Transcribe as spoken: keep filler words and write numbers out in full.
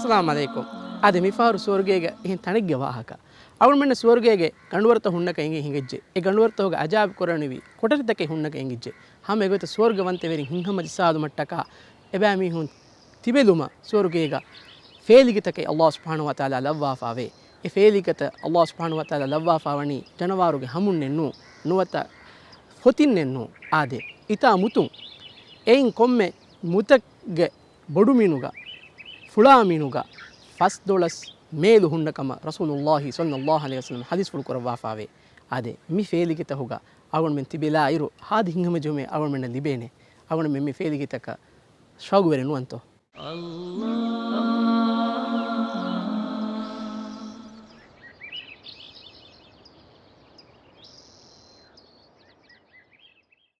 އައްސަލާމު ޢަލައިކުމް. އާދެ، މިފަހަރު ސުވަރުގޭގަ އެހެން ތަނެއްގެ ވާހަކަ. އަޅުމެންނަށް ސުވަރުގޭގެ ގަނޑުވަރުތައް ހުންނަކަށް އެނގި ހިނގައްޖެ. އެ ގަނޑުވަރުތަކުގެ އަޖާއިބު ކުރަނިވި ކޮޓަރިތަކެއް ހުންނަކަށް އެނގިއްޖެ. ހަމަ އެގޮތަށް ސުވަރުގަވަންތަވެރިން ހިތްހަމަޖައްސާލުމަށްޓަކާ އެބައިމީހުން ތިބެލުމަށް ސުވަރުގޭގަ ފޭލިގެތަކެއް އައްލާހު ސުބްޙާނަހު ވަތަޢާލާ ލައްވާފައިވޭ. އެ ފޭލިގެތައް އައްލާހު ސުބްޙާނަހު ވަތަޢާލާ ލައްވާފައިވަނީ ޖަނަވާރުގެ ހަމުންނެއްނޫ، ނުވަތަ ފޮތިންނެއްނޫ. އާދެ، އިތާ މުތުން އެއިން ކޮންމެ މުތެއްގެ ބޮޑުމިނުގަ، ފުޅާމިނުގަ ފަސް ދޮޅަސް މޭލު ހުންނަ ކަމަށް ރަސޫލުއްލާހި ޞައްލައްލާހު ޢަލައިހި ވަސައްލަމަ ޙަދީޘްފުޅު ކުރައްވާފައިވޭ. އާދެ، މި ފޭލިގެތަކުގަ އަޅުގަނޑުމެން ތިބިލާއިރު ހާދަ ހިތްހަމަޖެހުމެއް އަޅުގަނޑުމެންނަށް ލިބޭނެ. އަޅުގަނޑުމެން މި ފޭލިގެތަކަށް ޝައުގުވެރި ނުވަންތޯ؟